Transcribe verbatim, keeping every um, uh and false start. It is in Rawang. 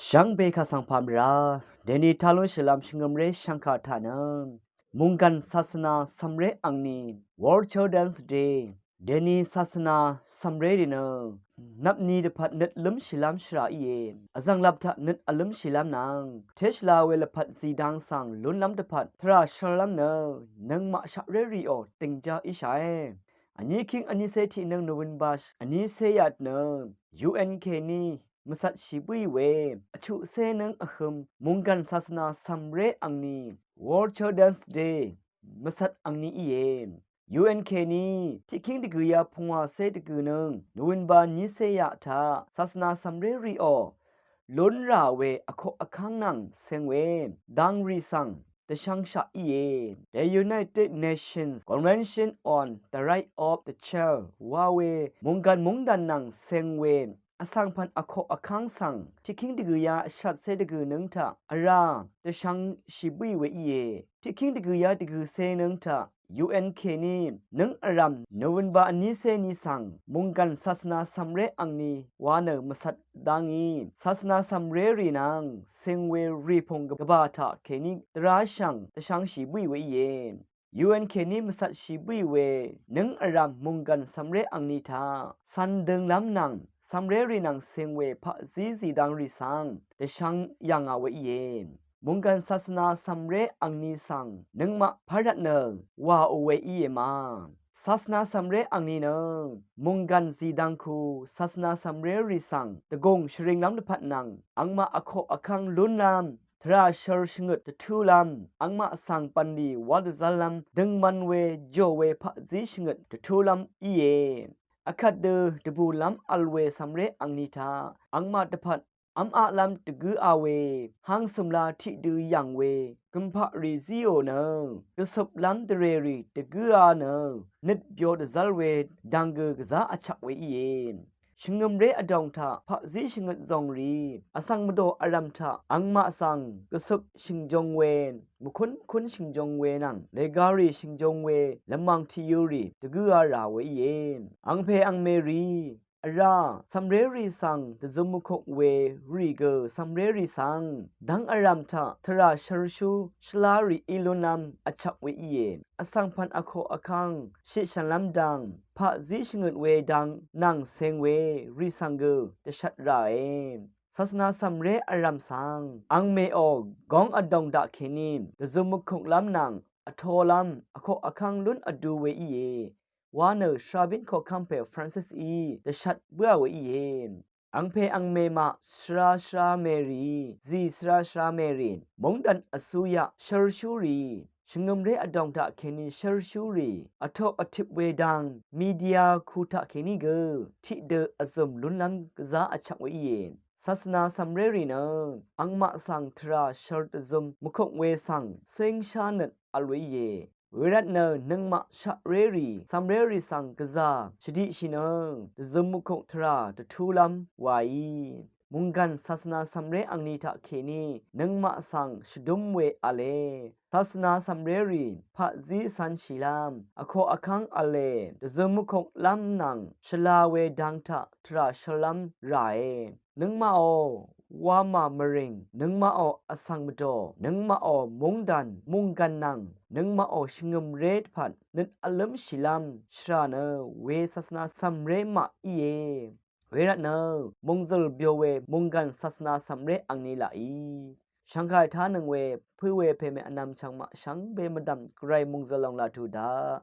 Shvngbe kaq svng pà mvrá deni talún shvlvm shvngømré shvngkà taq nø munggan sasvna cv̀mré angni World Children's Day, deni sasvna cv̀mré rì nø nvpni dvpvt nøt lǿmshìlv́m shvrà íe. Vzv̀nglap taq nøt vlǿmshìlv́m nvng téshvla we lvpat zìdang svng lúnlv́m dvpvt tvrà shv̄rlv́m nø nøngmaq shaqré rìò dìngjá íshàe. Vní kíng vnícé tiqnøng November vnícé yvt nø U N kèní mvcvtshì bǿì we vchuqcé nǿng vhø̄m munggan sasvna cv̀mré angni World Children's Day mvcvt angni íe. U N kèní tiqkíng dvgø̀yá pungwàcé dvgø̀nøng November nícé yaq taq sasvna cv̀mré rìò lún rà we vkoq vkv́ng nvng ceng we dang rì svng dvshv̄ngshaq íe. The United Nations Convention on the Right of the Child wa we munggan móngdàn nvng ceng we vsvng pv̀n vkoq vkv́ng svng tiqkíng dvgø̀yá vshatcé dvgø̀nøng taq vrá dvshv̄ngshì bǿì we íe. Tiqkíng dvgø̀yá dvgø̀cé nǿng taq U N kèní nǿng vrv̀m November vnícé ni svng munggan sasvna cv̀mré angni wa nø mvcvt dá ngí sasvna cv̀mré rì nvng ceng we rìpùng gvbà taq kèní dvrá shv̀ng dvshv̄ngshì bǿì we íe. U N kèní mvcvtshì bǿì we nǿng vrv̀m munggan cv̀mré angni taq cv̄n dønglv́m nvng cv̀mré rì nvng ceng we paqzí zìdang rì svng dvshv̄ng yv̀ngà we íe. Munggan sasvna cv̀mré angni svng nøngmaq párvt nø wàò we íe ma. Sasvna cv̀mré angni nø munggan zìdang ku sasvna cv̀mré rì svng dvgùng shvringlv́m dvpvt nvng angmaq vkoq vkv́ng lúnlv́m tvrà shv̄r shvngøt dvtúlv́m angmaq svng bv̀nlì wá dvzv́llv́m døngman we jò we paqzí shvngøt dvtúlv́m íe. Vkvt dø dvbùlv́m vl we cv̀mré angni taq angmaq dvpvt v́maqlv́m dvgǿa we hang cø̀mla tiqdø yv̀ng we gø̀mpaqrì zíò nø gvcøplv́m dvrèrì dvgǿa nø nøt byo dvzv́l we dang gø gvzá vchvk we íe. Shvngø̀mré vdòng taq paqzí shvngøt zòngrì vsvng mvdò vrv̀m taq angmaq svng gvcøp shø̀ngjong we mvkúnkún shø̀ngjong we nvng legarì shø̀ngjong we lvmàng tìyørì dvgǿa rà we íe. Angpè angmèrì vrá cv̀mré rì svng dvzøm mvkok we rì gø cv̀mré rì svng dv́ng vrv̀m taq tvrà shv̄rshú shvlá rì í lúnlv́m vchvk we íe. Vsvng pv̀n vkoq vkv́ng shiqshv̀nlv́m dang paqzí shvngøt we dang nvng ceng we rì svng gø dvshvt ràe. Sasvna cv̀mré vrv̀m svng angmèò góng vdòng daqkèní dvzøm mvkoklv́m nvng vtolv́m vkoq vkv́ng lún vdu we íe wa nø shvrabín koqkv́m pè Francis í dvshvt bǿà we íe. Angpè angmè maq shvra shvra mèrì zì shvra shvra mèrì móngdàn vsuyaq shv̄rshúrì shvngø̀mré vdòng taqkèní shv̄rshúrì vtoq vtip we dang media ku taqkèní gø tiqdø vzø̀m lúnlv́m gvzá vchvk we íe. Sasvna cv̀mré rì nø angmaq svng tvrà shv̄r dvzøm mvkok we svng cíngshá nøt vl we íe. Wervt nø nøngmaq shaqré rì cv̀mré rì svng gvzà shvdiqshì nø dvzøm mvkok tvrà dvtúlv́m wàí. Munggan sasvna cv̀mré angni taqkèní nøngmaq svng shvdúm we v̄le. Sasvna cv̀mré rì paqzí cv̄nshìlv́m vkoq vkv́ng v̄le dvzøm mvkoklv́m nvng shvla we dang taq tvrà shv̄rlv́m ràe. Nøngmaqò wamà mvrìng, nøngmaqò vsvng mvdò, nøngmaqò móngdàn munggan nvng nøngmaqò shvngø̀mré dvpvt nøt vlǿmshìlv́m shvrà nø we sasvna cv̀mré maq íe. Wervt nø mòngzø̀l byo we munggan sasvna cv̀mré angni laqí. Shvngkàì tánøng we pø̄ we pèmè vnvm chv̀ng maq shvngbe mvdv̀m gvray mòngzø̀l lòng laq tuq daq